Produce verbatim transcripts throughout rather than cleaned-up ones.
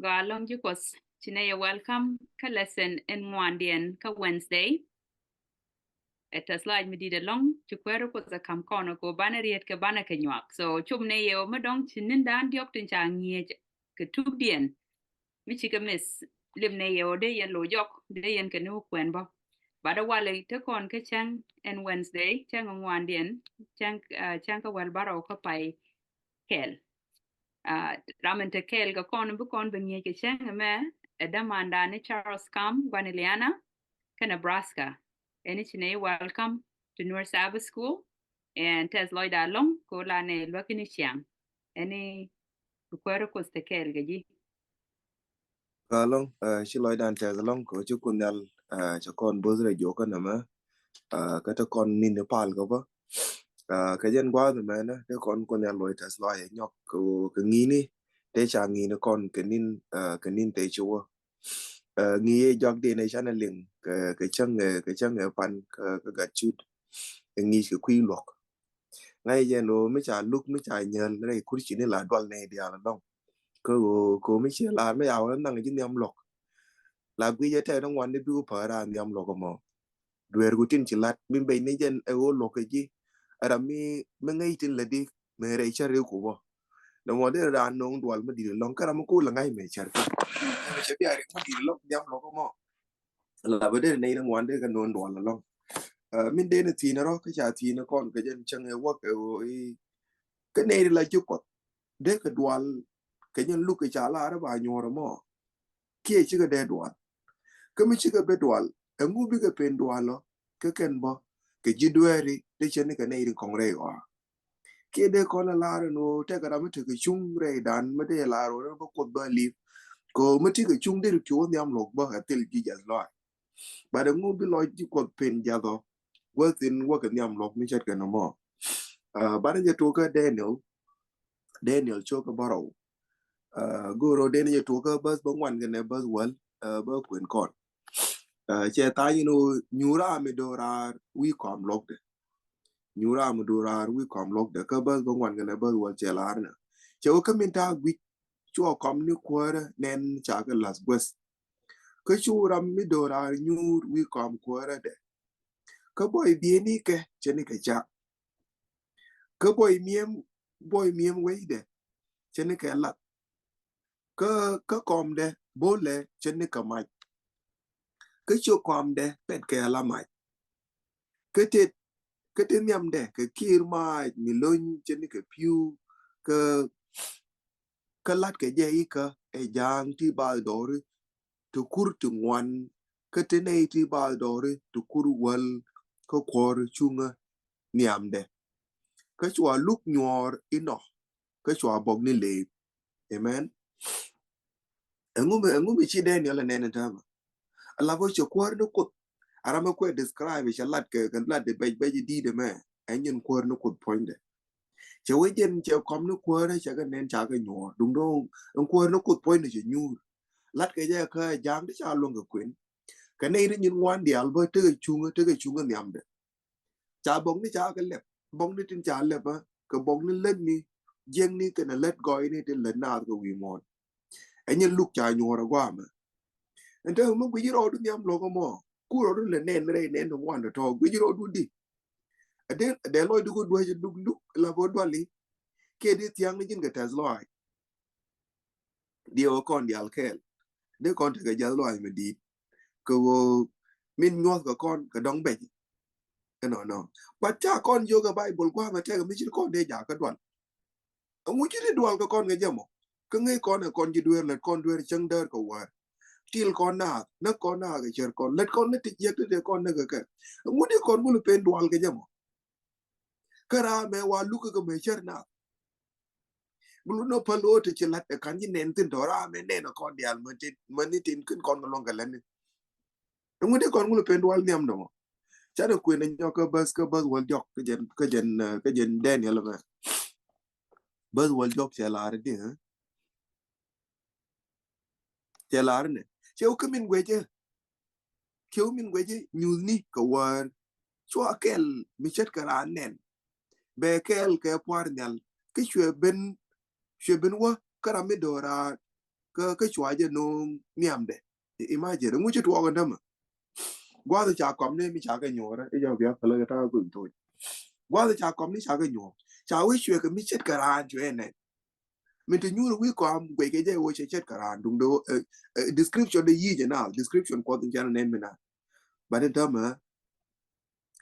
Gɔaa ɛlɔ̱ŋ ji̱ Kuɔth, ci nɛ yɛ welcome kä lesson in ŋuandiɛn kä Wednesday. Ɛ tɛth lɔaac mi di̱i̱t ɛlɔ̱ŋ, ci kuäär Kuɔth ɛ ka̱m kɔn ɛ kɛ ɣöö banɛ riet kɛ banɛ kɛ nyuak. So cop nɛ yɛ ɣöö mi dɔ̱ŋ ci ni̱n da̱a̱n diɔ̱k tin ca ŋi̱eec kɛ tukdiɛn mi cikɛ miss, lip nɛ yɛ ɣöö dee yɛn lo̱c jɔk, dee yɛn kɛ ni wä kuɛn bä. Bat ɛ walɛ te kɔn kä cäŋ ɛn Wednesday, cäŋ ɛ ŋuandiɛn, cäŋ, ah, cäŋ kä wäl bärɔw kä pay kɛl. Ah, ram in te kɛɛl kɛ kɔn, bi kɔn bi ŋi̱eec kɛ cäŋ ɛmɛ, ɛ dämandan ni Charles Kam, gua̱n Iliana kä Nebraska. Ɛn i̱ ci nɛ i̱ welcome to Nuer Sabbath School. Ɛn tɛth lɔcda ɛlɔ̱ŋ kɛ ɣöö la nɛ luäk in i̱ ciaŋ. Ɛn i̱ bi kuäär Kuɔth te kɛɛl kɛ ji̱. Gɔaa ɛlɔ̱ŋ, ah, ci lɔcdan tɛth ɛlɔ̱ŋ kɛ ɣöö ci Kuoth Nhial, ah, cɛ kɔn bo̱th rɛy juɔkä nɛmɛ, ah, kä te kɔn ni̱n i̱ pal kɛ bä. Ah, kɛ jɛn gua̱a̱th ɛmɛnɛ te kɔn Kuoth Nhial loc tɛth lɔaac ɛ nyɔk kɛ ɣöö kɛ ŋi̱i̱ni te ca ŋi̱i̱ni kɔn kɛ ni̱n, ah, kɛ ni̱n te ci wä. Ah, ŋi̱i̱c ɛ jɔakdiɛn ɛ canɛ liŋ kɛ, kɛ cäŋ ɛ, kɛ cäŋ ɛ pan kä, kä Gatcut. Ɛ ŋi̱i̱c kɛ kui̱ luɔ̱k. Ŋa̱c jɛn ɣöö mi ca luk, mi ca nyäl rɛy kurcini la dual nɛy diaal ɛlɔ̱ŋ. Kä ɣöö, kɛ ɣöö mi ciɛ lar mi ca wä naŋ ji̱ nhiam luɔ̱k. La guic ɛ tɛk ni ŋuan ni bik wä päär a nhiam luɔ̱k ɛmɔ. Dueerku tin ci la̱t mi beny ni jɛn ɛ ɣöö luɔ̱k kɛ ji̱. Ɛ ram mi, mi ŋäc tin lätdi mëë rɛy cär i̱ ku bä. Nɔmɔ dee raan no̱o̱ŋ dual mi di̱i̱t ɛlɔ̱ŋ, kä ram mi ku la ŋa̱c mëë cär kä. Cɛ bia riɛk mi di̱i̱t ɛlɔ̱ŋ nhiam luɔ̱k ɛmɔ. La bä dee nɛy ni ŋuan dee kɛ no̱o̱ŋ dual ɛlɔ̱ŋ. Ah, min dee ni thi̱n rɔ kä ca thi̱n kɔn kɛ jɛn cäŋ ɛ wäk ɛ ɣöö i̱ kä nɛy ri la ji̱ Kuɔth dee kɛ dual kɛ jɛn luk kɛ ca lar ba nyuɔ̱ɔ̱r ɛmɔ. Kiɛ cikɛ dee dual. Kä mi cikɛ ben dual, ɛŋu bikɛ pen dual ɔ kä kɛn bä kɛ ji̱ dueeri dee cɛ ni kɛ nɛy ri kɔŋ rɛy ɣɔaa. Kiɛ dee kɔn ɛ lar ɛn ɣöö tekɛ ram mi tekɛ cuŋ rɛydan mi dee lar ɣöö rɛ bä Kuoth bä li̱p. Kɛ ɣöö mi tekɛ cuŋ dee ri pi̱w nhiam luɔ̱k bä ɛ thil ji̱ jiath lɔaac. Bat ɛŋu bi lɔc ji̱ Kuɔth pen jiath ɔ guäth in wäkɛ nhiam luɔ̱k mi ce̱tkɛ nɔmɔ. Ah, banɛ jɛ tuɔkä Daniel, Daniel cio̱kä bärɔw. Ah, go̱o̱rä Daniel jɛ tuɔkä bäth bä ŋuan kɛnɛ bäth wäl, ah, bä kuën kɔn. Ah, cɛ tha̱a̱ŋ in ɣöö nyuur ram mi do̱raar wi̱i̱ kɔam luɔ̱kdɛ. Nyuur ram mi do̱raar wi̱i̱ kɔam luɔ̱kdɛ kä bäth bä ŋuan kɛnɛ bäth wäl cɛ lar nɛ. Cɛ wä kä min ta̱a̱ guic cuɔ kɔm ni kuäärä nɛn ca kɛ la̱th guäth. Kä cu ram mi do̱raar nyuur wi̱i̱ kɔam kuäärädɛ. Kä buɔy bieynikɛ cɛ ni kɛ cak. Kä buɔy mi̱em, buɔy mi̱em weydɛ cɛ ni kɛ lath. Kä, kä kɔmdɛ bolɛ cɛ ni kɛ mac. Kä cu kɔmdɛ pɛt kɛ la mac. Kä te, kä te nhiamdɛ kɛ kiir mac mi lony cɛ ni kɛ pi̱w kä, kä la̱t kɛ jɛ ikä ɛ ja̱a̱ŋ ti baath dɔɔri ti kur ti ŋuan kä te nɛy ti baath dɔɔri ti kur wäl kä kuɔr cuŋä nhiamdɛ. Kä cua luk nyuɔɔr inɔ kä cua bɔk ni leep. Amen. Ɛŋu mi, ɛŋu mi ci Daniel ɛ nɛn ɛ täämɛ? Ala bä cɛ kuäär ni Kuoth. Ara mɛ kuɛ describe cɛ lat kɛ, kɛ lat di bɛc bɛc di̱i̱t ɛmɛ. Ɛn nyin kuäär ni Kuoth puɔ̱nydɛ. Cɛ wee jɛn cɛ kɔm ni kuäärä cɛ kɛ nɛn ca kɛ nyuɔɔr. Duŋdɛ ɛn kuäär ni Kuoth puɔ̱nydɛ cɛ nyuur. Lat kɛ jɛ kä ja̱a̱ŋ ti ca luɔ̱ŋ kɛ kuën. Kɛ nɛy ti nyin ŋuan diaal bä tekɛ cuŋä, tekɛ cuŋä nhiamdɛ. Ca bɔkni ca kɛ lɛp, bɔkni tin ca lɛp, ah, kɛ bɔkni lätni jiäkni kɛnɛ lät gɔɔyni tin lät naath kɛ wi̱i̱ muɔ̱ɔ̱n. Ɛ nyin luk ca nyuɔ̱ɔ̱r ɛ gua̱a̱mɛ. Ɛn te mi guici rɔɔdu nhiam luɔ̱k ɛmɔ, ku rɔɔdu lɛ nɛn rɛy nɛn ti ŋuan tɔ̱tɔ̱, guici rɔɔdu di. Ɛ dee, ɛ dee lɔcdu kɛ duäc ɛ duk luk la bä duali. Kiɛ di thia̱ŋni ji̱n kɛ tɛth lɔaac. Diɛ wä kɔn diaal kɛɛl. Dee kɔn tekɛ jiath lɔaac mi di̱i̱t. Kɛ ɣöö min nyuɔ̱th kɛ kɔn kɛ dɔ̱ŋ bɛc. Ɛnɔnɔ. But ca kɔn jiök ɛ Baibol gua̱a̱mɛ tɛkɛ mi ci kɔn dee jakä dual. Ɛŋu ci ti dual kɛ kɔn kɛ jɛ mɔ? Kä ŋäc kɔn ɛ kɔn ji̱ dueer, lät kɔn dueer cäŋ däär kɛ wäär. Til kɔn naath, näk kɔn naath kɛ cär kɔn. Lät kɔn ni ti jiäk ti dee kɔn näk kɛ kɛ. Ɛŋu dee kɔn wul pen dual kɛ jɛ mɔ? Kä raamɛ wa luk kɛ mɛ cär naath. Bulu nɔ päl ɣöö ti ci lat ɛ ka̱n ji̱ nɛn thi̱n tɔ raamɛ nɛn ɛ kɔn diaal män tin, män ni tin kin kɔn kɛ luɔ̱ŋ kɛ lät ni. Ɛŋu dee kɔn wul pen dual nhiam dɔmɔ? Canɛ kuën ɛ nyɔk kä bäth, kä bäth wäl jɔk kä jɛn, kä jɛn, eh, kä jɛn Daniel mɛ. Bäth wäl jɔk cɛ lar di, eh? Cɛ lar nɛ. Cɛ wä kä min guecɛ. Cɛ wä min guecɛ nyuthni kɛ wäär. Cua kɛl mi ce̱tkɛ raan nɛn. Bɛ kɛl kɛ pua̱r nhial. Kä cuɛ ben, cuɛ ben wä kä ram mi do̱raar. kä kä cua jɛ no̱o̱ŋ nhiamdɛ. Imagine ŋu ci tuɔɔk ɛn tämɛ. Gua̱th ca kɔm ni mi ca kɛ nyuɔrɛ i̱ jɔk biak päl kɛ ta̱a̱ kui̱ thoc. Gua̱th ca kɔm ni ca kɛ nyuɔr ca wee cuɛ kɛ mi ce̱tkɛ raan cuɛ nɛn. Min te nyuur wi̱i̱ kɔam guɛc kɛ jɛ wee cɛ ce̱tkɛ raan duŋ de description de yic ɛna description kuɔth in cɛn nɛn mi na. But in tämɛ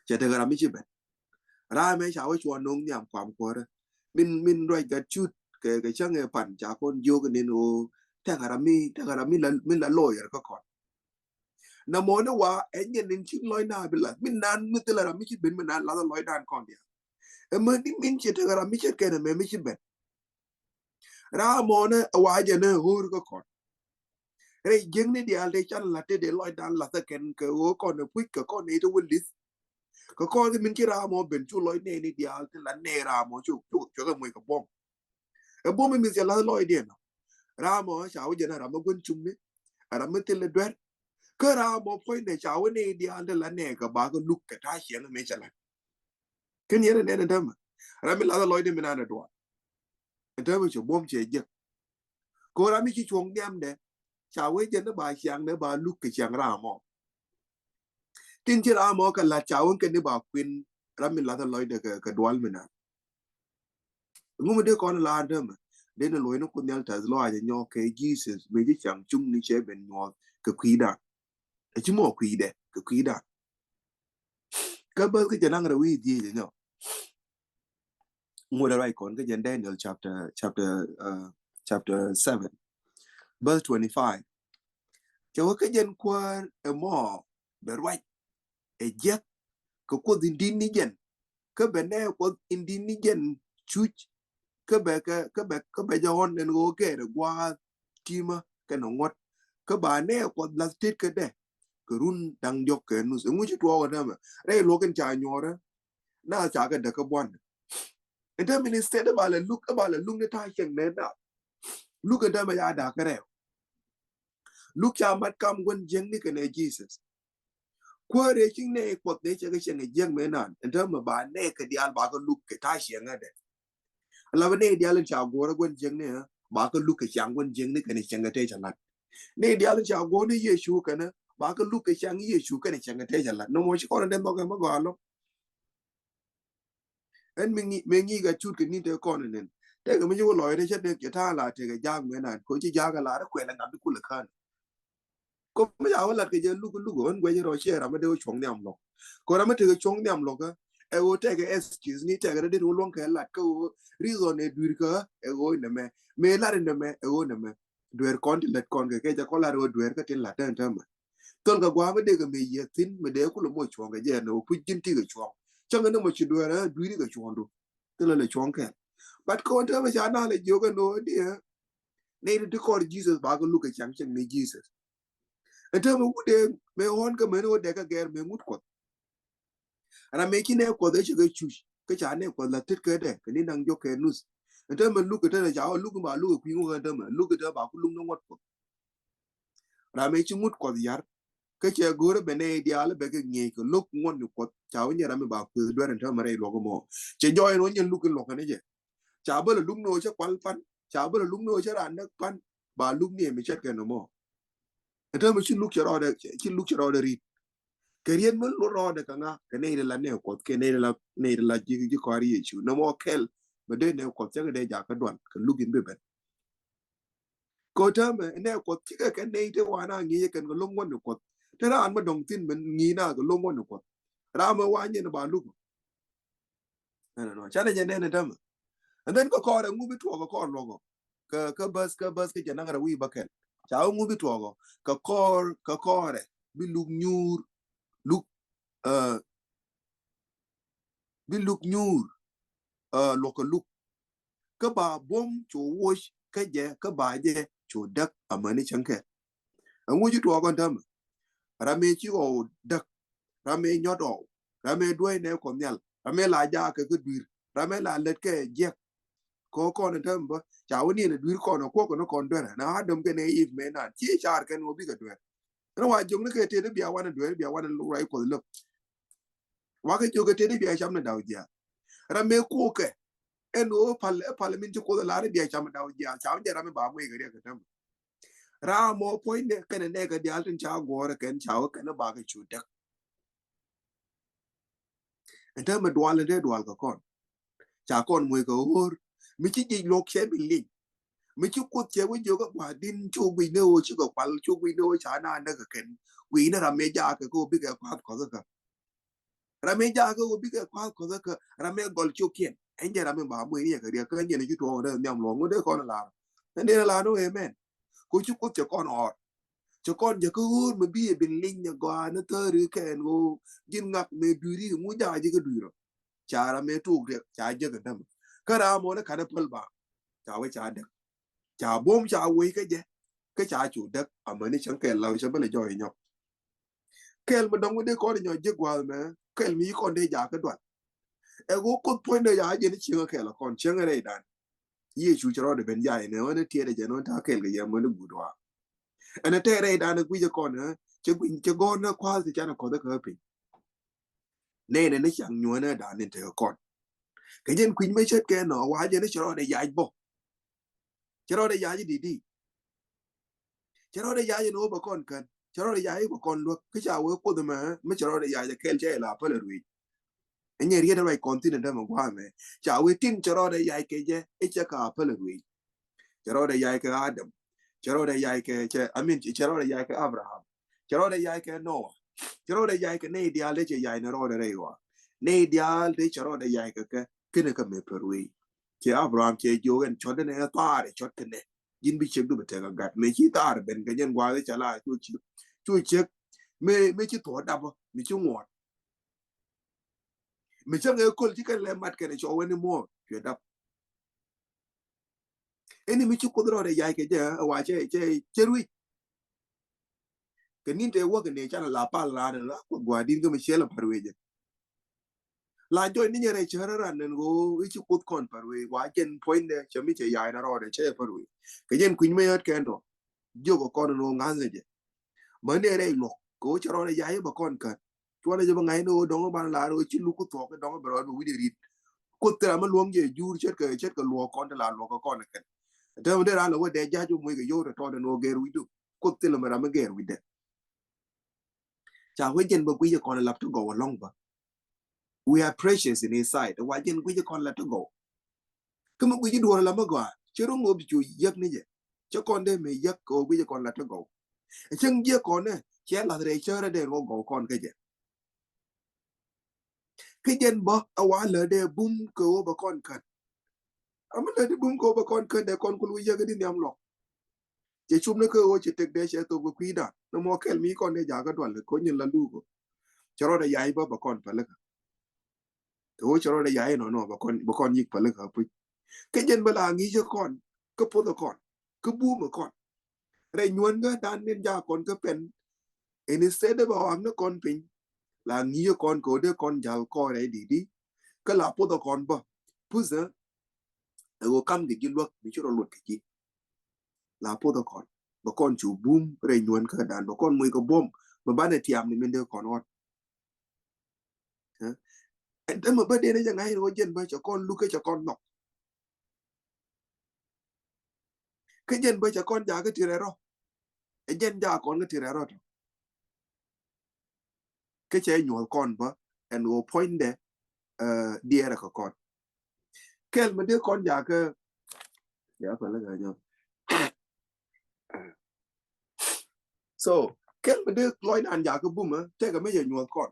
cɛ tekɛ ram mi ci ben. Ram mɛ ca wee cuɔ no̱o̱ŋ nhiam kuam kuɔrɛ. Min min ruac gat cut kɛ kɛ cäŋ ɛ pan ca kɔn jiök nin ɣöö tekɛ ram mi tekɛ ram mi la mi la lawyer kä kɔn. Na mɔ ni wa ɛ nyɛn nin ci lɔc na bi lath min nan mi thilɛ ram mi ci ben mi nan lath lɔc dan kɔn dia. Ɛ mɛ ni min ci tekɛ ram mi ci kɛn ɛ mɛ mi ci ben. Ram mɔ ni ɛ wa jɛ ni ɣöör kä kɔn. Rɛy jiäkni diaal tëë can la̱t tëë dee lɔcdan la̱thä kɛn kɛ ɣöö kɔn ɛ puc kɛ kɔn nɛy ti wä li̱th. Kɛ kɔn kɛ min ci raam ɔ ben cu lɔc nɛɛni diaal ti la nɛɛ raam ɔ cu cu cuɛ kɛ muc kɛ buɔ̱m. Ɛ buɔ̱m mi mi̱th cɛ la̱th lɔcdiɛn ɔ. Raam ɔ ca wä jɛn ɛ ram mi gua̱n cuŋni. Ɛ ram mi thil ɛ duer. Kä raam ɔ puɔ̱nydɛ ca wä nɛy diaal ti la nɛɛ kɛ bakɛ luk kɛ ta̱a̱ ciɛŋ mi cɛ la̱t. Ken yɛn ɛ nɛn ɛ dämɛ ram mi lath ɛ lɔcdɛ mi nan ɛ dual. Ɛ dämɛ cɛ buɔ̱m cɛ jiäk. Kɛ ɣöö ram mi ci cuɔ̱ŋ nhiamdɛ ca wee jɛn ni ba ciaŋdɛ ba luk kɛ ciaŋ ram ɔ. Tin ci ram ɔ kɛ la̱t ca wee kɛn ni ba kuin ram mi lath ɛ lɔcdɛ kɛ dual mi nan. Ŋu mi dee kɔn ɛ la̱r dämɛ dee ni luɔ̱c ni kun nhial tɛth lɔaac ɛ nyɔk kɛ Jesus mëë ci ciaŋ cuŋni cɛ ben nyuɔth kɛ kui̱dan. Ɛ ci mɔ kui̱dɛ kɛ kui̱dan. Kä bäth kä jɛ naŋ rɛ wi̱i̱ dhieec ɛ nyɔ. Ŋuɔ̱t ɛ ruac kɔn kä jɛn Daniel chapter chapter uh, chapter seven verse twenty five. Cɛ wä kä jɛn kuäär ɛ mɔ bɛ ruac ɛ jiäk kɛ kuoth in di̱t ni jɛn kä bɛ nɛ kuoth in di̱t ni jɛn cuc kä bɛ kä kä bɛ kä bɛ jɛ ɣɔn ɛn ɣöö kɛɛrɛ gua̱a̱th ti̱mä kɛnɛ ŋuɔ̱t kä ba nɛ kuɔth lath tet kädɛ kɛ run da̱ŋ diɔ̱k kɛ nuth. Ɛŋu ci tuɔɔk ɛ täämɛ rɛy luɔ̱k in ca nyuɔ̱ɔ̱rä na ca kɛ däk kä buɔ̱n. Ɛn täämɛ ni stet ɛ ba lɛ luk ɛ ba lɛ luk ni ta̱a̱ cieŋ nɛ na luk ɛn täämɛ ca da̱k kä rɛw. Luk ca mat kam gua̱n jiäkni kɛnɛ Jesus. Kuäär ëë cï nɛy kuɔth nɛy cɛ kɛ cieŋ ɛ jiäk mëë nan ɛn täämɛ ba nɛy kɛ diaal ba kɛ luk kɛ ta̱a̱ cieŋädɛ. Ala bä nɛy diaal in ca guɔ̱ɔ̱r ɛ gua̱n jiäkni ɛ ba kɛ luk kɛ ciaŋ gua̱n jiäkni kɛnɛ cieŋ kɛ tëë cɛ la̱t. Nɛy diaal in ca guɔ̱ɔ̱r ni Yecu kɛnɛ ba kɛ luk kɛ ciaŋ Yecu kɛnɛ cieŋ kɛ tëë cɛ la̱t. Nɔmɔ ci kɔn in dee nhɔk ɛmɛ gɔaa lɔ. Ɛn mi ŋi̱i̱c ɛ cut kɛ ni̱n tëë kɔn in nɛn tëëkɛ mi ci wä lɔcdɛ cä dee cɛ ta̱a̱ la tëëkɛ ja̱a̱k mëë nan kɛ ci ja̱a̱k ɛ la̱r ɛ kuɛl ɛ ŋa̱th di kulɛ kään. Kɔ mi ca wä lat kɛ jɛ luk luk ɣän guɛc rɔ ciɛ ram mi dee wä cuɔ̱ŋ nhiam lɔk. Kɔ ram mi tekɛ cuɔ̱ŋ nhiam lɔk ɛ ɣöö tɛkɛ excuse ni tɛkɛ rɛ dee wä luɔ̱ŋ kɛ lat kä ɣöö reason ɛ dui̱r kä ɛ ɣöö nɛmɛ mëë lat nɛmɛ ɛ ɣöö nɛmɛ. Dueer kɔn ti lat kɔn kɛ kɛ jɛ kɔ lat ɣöö dueer kä tin lat tɛn tɛmɛ. Thol kɛ gua̱a̱ mi dee kɛ mëë yieth thi̱n mi dee kulɛ moc cuɔ̱ŋ kɛ jɛ nɛ wä puc ji̱n ti kɛ cuɔ̱ŋ. Cäŋ ni mɔ ci dueer ɛ dui̱r kɛ cuɔ̱ŋdu. Thilɛ lɛ cuɔ̱ŋ kɛn. But kɔn tɛmɛ ca na lɛ jiök ɛn ɣöö diɛ. Nɛy ti ti kɔr Jesus ba kɛ luk kɛ caŋ cieŋ ni Jesus. Ɛn täämɛ wut dee mëë ɣɔ̱n kä mëë ni ɣöö dee kä gɛr mëë ŋut kuɔth. Ram mëë ci nɛ kuɔth ëë cɛ kɛ cuc kä ca nɛ kuɔth la tet kädɛ kɛ ni naŋ jɔk kɛ nuth. Ɛn täämɛ luk kɛ täämɛ ca ɣɔ̱ luk ba luk kɛ kui̱ ŋukä ɛn täämɛ luk kɛ täämɛ ba ku luk ni ŋuɔ̱t kuɔth. Ram mëë ci ŋut kuɔth yar kä cɛ go̱o̱rä bɛ nɛ diaal bɛ kɛ ŋi̱eec kɛ lo̱k ŋuɔ̱t ni kuɔth ca wä nyɛ ram mi ba kueth duer ɛn täämɛ rɛy luɔk mɔ. Cɛ jɔɔy ɛn wä nyɛ luk in luɔk kɛn jɛ. Ca bä lɛ luk ni ɣöö cä kual pan ca bä lɛ luk ni ɣöö cä raan näk pan ba luk ni ɛmɛ cɛt kɛn nɔmɔ. Ɛn täämɛ ci luk cɛ rɔɔdɛ ci luk cɛ rɔɔdɛ ri̱t. Kɛ riet mi luk rɔɔdɛ kɛ ŋa kɛ nɛy ti la nɛ kuɔth kɛ nɛy ti la nɛy ti la ji̱ ji̱ kɔaar Yecu nɔmɔ kɛl. Bɛ dee nɛ kuɔth cä kɛ dee jakä duan kɛ luk in bi ben. Kɛ täämɛ nɛ kuɔth cikɛ kɛ nɛy ti wan a ŋi̱i̱c kɛn kɛ lo̱ŋ ŋuɔ̱n ni kuɔth. Te raan mi dɔ̱ŋ thi̱n mi ŋi̱i̱c na kɛ lo̱ŋ ŋuɔ̱n ni kuɔth. Raan mi wa nyɛn ba luk. Ɛnɔ canɛ jɛ nɛn ɛ tämɛ. And then kɛ kɔɔrɛ ŋu bi tuɔɔk kɛ kɔɔr luɔkɔ kɛ kɛ bäth kɛ bäth kɛ jɛ naŋ rɛ wi̱i̱ bäkɛl. Ca wä ŋu bi tuɔɔkɔ kɛ kɔɔr kɛ kɔɔrɛ bi luk nyuur luk bi luk nyuur luɔkɔ luk. Kä ba buɔ̱m cu woc kä jɛ kä ba jɛ cu däk amäni cäŋ kɛ. Ɛŋu ci tuɔɔk ɛn tämɛ. Ram mëë ci ɣɔw däk. Ram mëë nyɔt ɣɔw. Ram mëë duäc nɛ kuɔth nhial. Ram mëë la jaak kɛ kä dui̱r. Ram mëë la lät kɛ jiɛk. Kɔ kɔn in täämɛ bä ca wä niɛn ɛ dui̱r kɔn ɛ kuɔk kɛn kɔn duer na Adam kɛn ɛ Eve mëë nan ci car kɛn wä bikɛ duer. Ɛn wa jiök ni kɛ tëë di bia wanɛ duer bia wanɛ ruac kuɔth läp. Wakɛ jiök kɛ tëë di bia cam ni daw jiath. Ram mëë kuɔkɛ ɛn ɣöö pal ɛ pal min ci kuoth ɛ lar i̱ bia cam daw jiath ca wä jɛ ram i̱ ba ŋuic kɛ riɛk kɛ täämɛ. Ram mɔ puɔ̱nydɛ kɛnɛ nɛɛkɛ diaal tin ca guɔ̱ɔ̱rɛ kɛn ca wä kɛn bakɛ cu däk. Ɛn täämɛ dual in dee dual kɛ kɔn. Ca kɔn muec kɛ ɣöör mi ci jic luɔk cɛ bi liŋ. Mi ci Kuoth cɛ wä jiök ɛ gua̱a̱th din cu guic ni ɣöö cikɛ kual, cu guic ni ɣöö ca naan näk kɛ kɛn. Guic ni ram mëë jaakɛ kɛ ɣöö bikɛ kua̱th kɔth kä. Ram mëë jaakɛ ɣöö bikɛ kua̱th kɔth kä ram mëë gɔl ciokiɛn. Ɛn jɛ ram mëë ba muec ni yɛ kɛ riɛk kä nyɛn ci tuɔɔk rɛ nhiam luɔk ŋut dee kɔn lar. Ɛn dee lar ni ɣöö amen. Ko ci Kuoth cɛ kɔn ɣɔr. Cɛ kɔn jɛ kä ɣöör mi bi ɛ bin liŋ ɛ gɔaa ni thääri kɛn ɣöö ji̱n ŋak mëë dui̱ri ŋu jaak ji̱ kä dui̱rɔ. Ca ram mëë tuɔɔk riɛk ca jek ɛ dämɛ. Kä ram mɔ ni kanɛ päl ba ca wee ca däk. Ca buɔ̱m ca wee kä jɛ. Kä ca cu däk amäni cäŋ kɛl la cä bä lɛ jɔɔc nyɔk. Kɛl mi dɔ̱ŋ mi dee kɔn nyɔk jek gua̱a̱th mɛ kɛl mi ci kɔn dee jaak kä dual. Ɛ ɣöö Kuoth puɔ̱nydɛ ca jɛ ni cieŋ kɛl kɔn cieŋ rɛydan. Yecu cɛ rɔɔdɛ ben jay ni ɣän tiɛɛdɛ jɛ ni ɣän ta̱a̱ kɛl kɛ yɛm ɣän guut wa̱a̱. Ɛn ɛ tɛɛr rɛydan ɛ guic ɛ kɔn ɛ cɛ guic cɛ gɔ̱r ni kua̱a̱th ti canɛ kɔth ɛ kä piny. Nɛnɛ ni caŋ nyuɔ̱n ɛ dan ni tekɛ kɔn. Kɛ jɛn kui̱ny mɛ ce̱tkɛ nɔ wa jɛ ni cɛ rɔɔdɛ yac bɔ. Cɛ rɔɔdɛ yac di di. Cɛ rɔɔdɛ yac ni wä bɛ kɔn kän. Cɛ rɔɔdɛ yac bɛ kɔn luäk. Kä ca wee Kuoth mɛ mi cɛ rɔɔdɛ yac kɛl cɛ la päl ruec. Ɛnyɛ riet ruac kɔn thin dämɛ gua̱a̱mɛ. Ca wee tin cɛ rɔɔdɛ yac kɛ jɛ i̱ cɛ ka päl ruec. Cɛ rɔɔdɛ yac kɛ Adam. Cɛ rɔɔdɛ yac kɛ cɛ amin cɛ rɔɔdɛ yac kɛ Abraham. Cɛ rɔɔdɛ yac kɛ Noah. Cɛ rɔɔdɛ yac kɛ nɛy diaal dee cɛ yac ni rɔɔdɛ rɛy wa. Nɛy diaal dee cɛ rɔɔdɛ yac kɛ kɛ kinɛ kä mɛ päl ruec. Cɛ Abraham cɛ jiök ɛn cɔt dee nɛ thaar cɔt kɛ nɛ. Ji̱n bi ciek du bɛ tɛk a gat mɛ ci thaar ben kɛ jɛn gua̱a̱th ca la cu ciek. Cu ciek mɛ mɛ ci thuɔɔk dapä mi ci ŋuɔt. Mi cäŋ ɛ köl ci kɛn lɛ mat kɛn ɛ cɔw ɛn imuɔɔr cuɛ dap. Ɛn mi ci Kuoth rɔɔdɛ yac kɛ jɛ ɛ wa cɛ cɛ cɛ ruic. Kɛ ni̱n tɛ wäk ni canɛ la pal raan la Kuoth gua̱a̱r di̱n kä mi ciɛl ɛ pa̱r wecɛ. La jɔc ni nyɛ rɛy cär ran nɛn ɣöö i̱ ci Kuoth kɔn pa̱r wec wa jɛn puɔ̱nydɛ cɛ mi cɛ yac na rɔɔdɛ cɛ pa̱r wec. Kɛ jɛn kui̱ny mɛ yät kɛn tɔ jiök ɛ kɔn ni ɣöö ŋa̱th ni jɛ. Mä ni rɛy luɔk kɛ ɣöö cɛ rɔɔdɛ yac i̱ bɛ kɔn kän. Cuɔnɛ jɛ bä ŋa̱cni ɣöö dɔ̱ŋ ban la̱r ɣöö ci luk ku thuɔ̱k dɔ̱ŋ bɛ rɔɔd bɛ wi̱cdɛ ri̱t. Kuoth thil ram mi luɔ̱ŋ jɛ jur ce̱tkɛ ce̱tkɛ luɔ̱ɔ̱k kɔn ti la luɔ̱k kɛ kɔn kɛn. Täämɛ dee raan lɛ wä dee ja̱c wä muec kɛ yio̱w tɔ̱tɔ̱ ɛn ɣöö gɛr wi̱cdu. Kuoth thil mi ram mi gɛr wi̱cdɛ. Ca wee jɛn bä guic kɔn lap ti gɔw alɔ̱ŋ bä. We are precious in his sight. Wa jɛn guic kɔn lap ti gɔw. Kä mi guic duɔ̱ɔ̱r la mi gɔaa cɛ ro̱ŋ ɣöö bi cu yäk ni jɛ. Cɛ kɔn dee mi yäk kɛ ɣöö guic kɔn la ti gɔw. Ɛ cäŋ jiɛ kɔn nɛ cɛ lath rɛy cäärä dee ruɔk gɔw kɔn kä jɛ. Kä jɛn bä a wa lä dee bum kɛ ɣöö bɛ kɔn kän. A mi lä dee bum kɛ ɣöö bɛ kɔn kän dee kɔn kul wi̱c yäk di nhiam luɔk. Cɛ cum ni kɛ ɣöö cɛ tek dee cɛ thok bɛ kui̱dan ni mɔ kɛl mi kɔn dee jakä dual kɛ ɣöö nyin la luuk ɣöö cɛ rɔɔdɛ yac bä bɛ kɔn pälikä. Kɛ ɣöö cɛ rɔɔdɛ yac inɔnɔ bɛ kɔn bɛ kɔn yik pälikä puc. Kä jɛn bä la ŋi̱i̱cä kɔn kä pothä kɔn kä buumä kɔn. Rɛy nyuɔ̱n kä dan nin jakä kɔn kä pɛn. Instead bɛ ɣɔak ni kɔn piny la ŋi̱i̱cä kɔn kɛ ɣöö dee kɔn ja̱l kɔn rɛy di̱t i̱ kä la pothä kɔn bä puthä. Ɛ ɣöö kam kɛ ji̱ luäk mi ci rɔ luɔt kɛ ji̱. La pothä kɔn bɛ kɔn cu bum rɛy nyuɔ̱n kä dan bɛ kɔn muc kɛ buɔ̱m. Mɛ banɛ tiam ni min dee kɔn ɣɔn. Ɛn täämɛ bä dee ni jɛ ŋa̱c rɔ jɛn bä cɛ kɔn luk kä cɛ kɔn nhɔk. Kä jɛn bä cɛ kɔn jakä ti rɛl rɔ. Ɛ jɛn jakä kɔn kä ti rɛl rɔ tɔ. Kä cɛ nyuɔ̱th kɔn bä ɛn ɣöö puɔ̱nydɛ diɛɛrɛ kɛ kɔn. Kɛl mi dee kɔn jakä ya pɛlɛ kɛ nyɔ. So kɛl mi dee lɔcdan jakä bumä tekɛ mi cɛ nyuɔ̱th kɔn.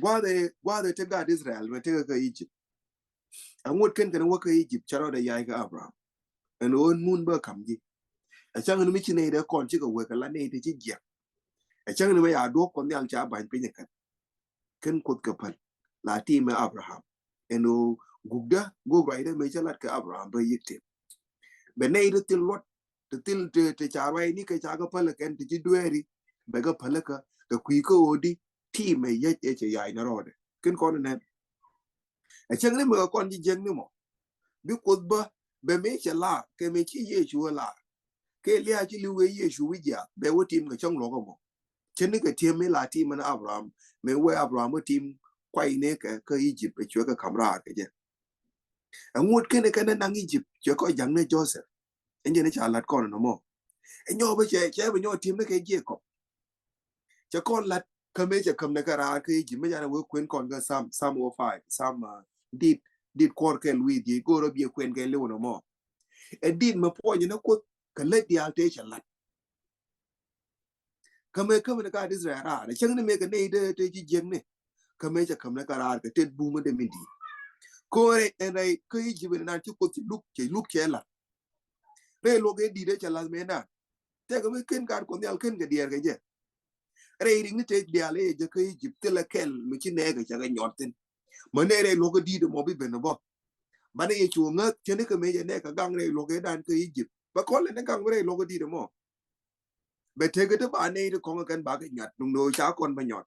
Gua̱a̱th ɛ gua̱a̱th ɛ te gaat Israel mɛ tekɛ kä Egypt. Aŋot ken kɛn wä kä Egypt cɛ rɔɔdɛ yac kä Abraham. Ɛn ɣöö ɛn mun bä ka̱m ji̱. Ɛ cäŋ ni mi ci nɛy dee kɔn cikɛ wek kɛ la nɛy te ci jiɛk. Ɛ cäŋ ni mi ya duɔ̱ɔ̱p Kuɔth Nhial ca ba̱ny piny ɛ kɛn. Ken Kuoth kɛ päl la ti̱i̱m ɛ Abraham. Ɛn ɣöö gukdä gök ruacdä mëë cä lat kɛ Abraham bä yik tim. Bɛ nɛy te thil luɔt te thil te te ca ruacni kɛ ca kɛ päl ɛ kɛn te ci dueeri. Bɛ kɛ päl ɛ kä kɛ kui̱ kä ɣöö di ti̱i̱m ɛ yäc ɛ cɛ yac ni rɔɔdɛ. Ken kɔn ɛ nɛn. Ɛ cäŋ ni mɛ kɛ kɔn ji̱ jiäkni mɔ. Bi Kuoth bä bɛ mëë cɛ lar kɛ mëë ci Yecu ɛ lar. Kɛ lia̱a̱ ci li̱w kɛ Yecu wi̱c jiaath bɛ wä tim kɛ cäŋ luɔ̱k ɛmɔ. Cä ni kɛ ti̱em mi la tim ɛn Abraham mëë wee Abraham wä tim kuay ni kɛ kä Egypt ɛ cuɛ kɛ ka̱m raar kɛ jɛ. Ɛŋot kɛn ɛ kɛn ɛ naŋ Egypt cuɛ kɔ ja̱ŋ ni Joseph. Ɛn jɛn ɛ ca la̱t kɔn ɛn ɛmɔ. Ɛ nyɔk bä cɛ cɛ bɛ nyɔk tim ni kɛ Jacob. Cɛ kɔn lat kä mëë cɛ käm ni kɛ raar kä Egypt, mëë canɛ wee kuɛn kɔn kä Psalm, Psalm o five, Psalm, uh, dit, dit kuɔr kɛ lui̱ dhiec go̱o̱r ɔ biɛ kuɛn kɛ liw ni mɔ. Ɛ dit mɛ puɔnyɛ ni Kuoth kɛ lät diaal tëë cɛ lat. Kä mëë käm ni gaat Israel raar, ɛ cäŋ ni mëë kɛ nɛy dee tëë ci jiäkni. Kä mëë cɛ käm ni kɛ raar kɛ tet bumä dee min di̱i̱t. Ko̱rɛ ɛn rɛy kä Egypt ni naan ci Kuoth ci luk, cɛ luk cɛ lat. Rɛy luɔk ɛ di̱i̱t ɛ cɛ lath mëë naan. Tɛkɛ mi ken gaat Kuɔth Nhial ken kɛ diɛɛr kɛ jɛ. Rɛy rik ni tëë diaal ɛ jɛ kä Egypt thilɛ kɛl mi ci nɛɛkɛ cɛ kɛ nyɔt thin. Mɛ nɛy rɛy luɔk ɛ di̱i̱t ɛmɔ bi ben ɛ bä. Banɛ yɛ cu ŋäth cɛ ni kɛ mëë jɛ nɛɛkɛ gaŋ rɛy luɔk ɛ dan kä Egypt. Bɛ kɔn lɛ ni gaŋ bi rɛy luɔk ɛ di̱i̱t ɛmɔ. Bɛ tekɛ ti ba nɛy ti kɔŋ kɛn bakɛ nyɔt duŋ do̱ ca kɔn bä nyɔt.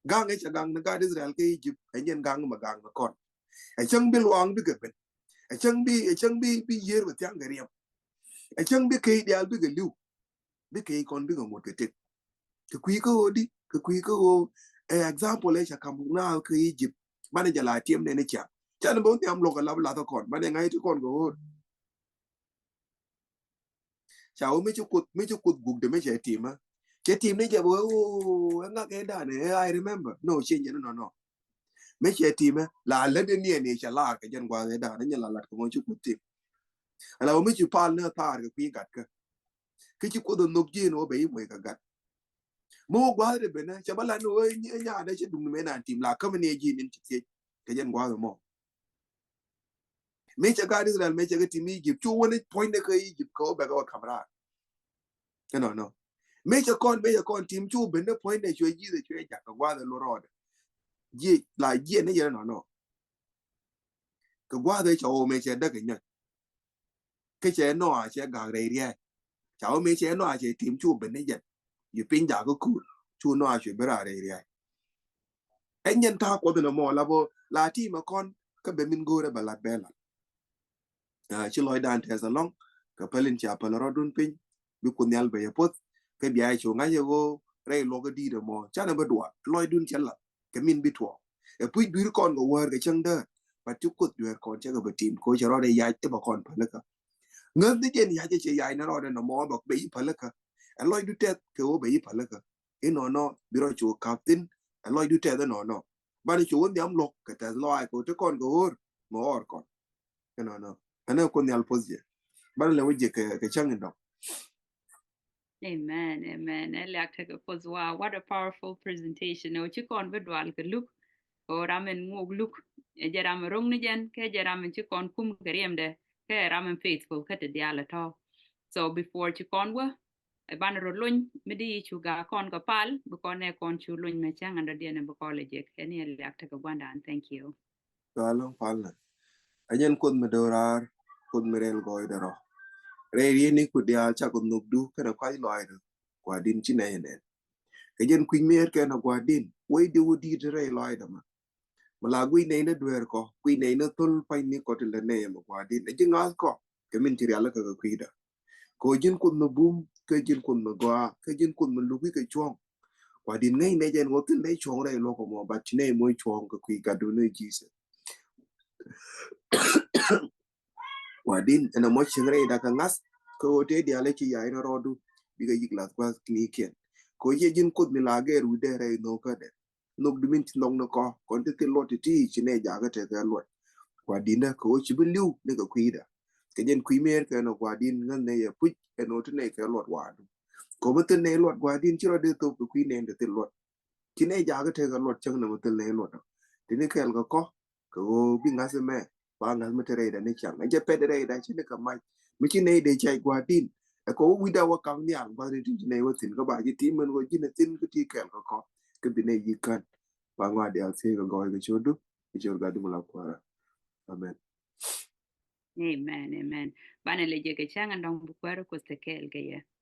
Gaŋ ɛ cɛ gaŋ ni gaat Israel kä Egypt ɛ nyɛn gaŋ mɛ gaŋ mɛ kɔn. Ɛ cäŋ bi luaŋ bikɛ ben. Ɛ cäŋ bi, ɛ cäŋ bi, bi yiër bɛ thiaŋ kɛ riɛm. Ɛ cäŋ bi key diaal bikɛ li̱w. Bi key kɔn bikɛ ŋot kɛ tek. Kɛ kui̱ kä ɣöö di, kɛ kui̱ kä ɣöö ɛ example ɛ cɛ kam na kä Egypt. Banɛ jɛ la tiɛm nɛn i̱ ciaŋ. Canɛ bä nhiam luɔk ɛ lap lath ɛ kɔn banɛ ŋa̱c ti kɔn kɛ ɣöö. Ca wä mi ci Kuoth, mi ci Kuoth gukdɛ mi cɛ timä. Cɛ tim ni jɛ bä wee woo ɛ ŋak ɛ danɛ ɛ I remember. No, ciɛ nyɛ ni nɔ nɔ. Mi cɛ timä la lät ni niɛ ni cɛ lar kɛ jɛn guath ɛ danɛ nyɛ la lat kɛ mɔ ci Kuoth tim. Ala wä mi ci pal ni thaar kɛ kui̱ gat kä. Kä ci Kuoth ɛ nhok ji̱n wä bɛ i̱ muɔc kɛ gat. Mi wä guath dɛ benä cɛ bä lat ni wä nyaadɛ cɛ duŋ ni mɛ naan tim la käm ni ɛ ji̱n in ci thiec kɛ jɛn guath ɛ mɔ. Mëë cɛ gaat Israel mëë cɛ kɛ tim Egypt cu wä ni puɔ̱nydɛ kä Egypt kɛ wä bɛ kɛ wä kam raar. Ɛnɔnɔ. Mëë cɛ kɔn, mëë cɛ kɔn tim cu ben ni puɔ̱nydɛ cuɛ ji̱th cuɛ jak kɛ gua̱a̱th ɛ lo rɔɔdɛ. Jiɛ la jiɛ ni yɛn ɛnɔnɔ. Kɛ gua̱a̱th ɛ cɛ wä mëë cɛ däk kɛ nyɔc. Kä cɛ nɔa cɛ gak rɛy ria̱a̱c. Ca wä mëë cɛ nɔa cɛ tim cu ben ni jɛn. Yi piny jakä kuur cu nɔa cuɛ ben raar rɛy ria̱a̱c. Ɛ nyɛn ta̱a̱ Kuɔth inɔ mɔ la bä la ti mɛ kɔn kä bɛ min go̱o̱rɛ bɛ lat bɛ lat. Ci lɔcdan tɛth alɔŋ kɛ päl in cia päl rɔɔdun piny bi Kuoth Nhial bɛ yɛ poth. Kä bia cu ŋa̱c ɛ ɣöö rɛy luɔk ɛ di̱i̱t ɛmɔ canɛ bä dual lɔcdun cɛ lath kɛ min bi tuɔɔk. Ɛ puc dui̱r kɔn kɛ wäär kɛ cäŋ däär. But ci Kuoth dueer kɔn cɛ kɛ bä tim kɛ ɣöö cɛ rɔɔdɛ yac i̱ bä kɔn pälikä. Ŋäth ni jɛn yac ɛ cɛ yac ni rɔɔdɛ nɔmɔ bä bɛ i̱ pälikä. Ɛ lɔcdu tɛth kɛ ɣöö bɛ i̱ pälikä. Inɔnɔ bi rɔ cu kap thin ɛ lɔcdu tɛth inɔnɔ. Banɛ cu wä nhiam luɔk kɛ tɛth lɔaac kɛ wä ti kɔn kɛ ɣöör mɛ ɣɔr kɔn. Inɔnɔ ɛn ɛ Kuoth Nhial poth jɛ. Banɛ lɛ wä jɛ kɛ cäŋ in dɔŋ. Amen, amen. Ɛ liak tekɛ poth wa, what a powerful presentation. Ɛ wä ci kɔn bi dual kɛ luk. Ɛ wä ram in ŋuɔk luk. Ɛ jɛ ram in ro̱ŋ ni jɛn kɛ jɛ ram in ci kɔn kum kɛ riɛmdɛ kɛ ram in faithful kä ti diaal ɛ tɔ̱. So before ci kɔn wä ɛ banɛ rɔ lony mi di cu ga kɔn kɛ pal bi kɔn ɛ kɔn cu lony mɛ cäŋ ɛn dɔ̱diɛn ɛ bi kɔl ɛ jek. Ɛn yɛ liak tekɛ gua̱ndan. Thank you. Cualä palnä. Ɛ jɛn Kuoth mi do̱raar Kuoth mi rɛl gɔɔydɛ rɔ. Rɛy rieni ku diaal cakɔ nhökdu kɛnɛ kuac lɔaacdä. Gua̱di̱n ci nɛy nɛn kɛ jɛn kui̱ny mi ɣer kɛnɛ Gua̱di̱n wecdi wä di̱i̱t rɛy lɔaacdä ma. Mi la guic nɛy ni dueer kɔ guic nɛy ni thol pany ni kɔ ti lät nɛy ɛmɛ Gua̱di̱n ɛ ji̱ ŋa̱th kɔ kɛ min ci rialikä kɛ kui̱dä. Kɛ ɣöö ji̱n Kuoth mi bum kɛ ji̱n Kuoth mi gɔaa kɛ ji̱n Kuoth mi luk wi̱c kɛ cuɔ̱ŋ. Gua̱di̱n ŋäc nɛy jɛn ɣöö thil nɛy cuɔ̱ŋ rɛy luɔ̱k ɛmɔ but ci nɛy moc cuɔ̱ŋ kɛ kui̱ gatdu ni Jesus. Gua̱di̱n ɛn ɛmɔ cieŋ rɛy dakä ŋa̱th kɛ ɣöö tëë diaal ɛ ci ya̱c ni rɔɔdu bikɛ yi̱k lath gua̱th kinikiɛn. Kɛ ɣöö ciɛ ji̱n Kuoth mi la gɛɛr wi̱cdɛ rɛy nhökädɛ. Nhök di min ci nhɔk ni kɔ kɔn ti thil luɔt ti ti ci nɛ jakä tekɛ luɔt. Gua̱di̱n dä kɛ ɣöö ci bi li̱w ni kɛ kui̱dä. Kɛ jɛn kui̱ mëër kɛ nɔ Gua̱di̱n ŋäth nɛ yɛ puc ɛn ɣöö ti nɛ kɛ luɔt wa̱a̱du. Kɛ ɣöö mi thil nɛ luɔt Gua̱di̱n ci rɔ dee thop kɛ kui̱ nɛ ti thil luɔt. Ci nɛ jakä tekɛ luɔt cäŋ nɛ mi thil nɛ luɔt dɔ. Ti ni kɛɛl kɛ kɔ kɛ ɣöö bi ŋa̱th mɛ ba ŋa̱th mi te rɛydɛ ni caŋ ɛ jɛ pɛt rɛydɛ ci ni kɛ mac mi ci nɛy dee cɛc Gua̱di̱n. Ɛ kɛ wä wi̱cdɛ wä kam nhial gua̱thni ti ci nɛy wä thi̱n kä ba ci ti̱i̱m mɛn wä ji̱n ɛ thi̱n kä ti kɛl kä kɔ kä bi nɛy yi̱ kän. Ba ŋɔaat diaal thiee kɛ gɔɔy kɛ cio̱o̱du kɛ cio̱o̱d Gatdu mi la kuäärä. Amen. Amen, amen. Banɛ lɛ jɛ kɛ cäŋ ɛn dɔ̱ŋ bi kuäärä Kuoth te kɛɛl kɛ yɛ.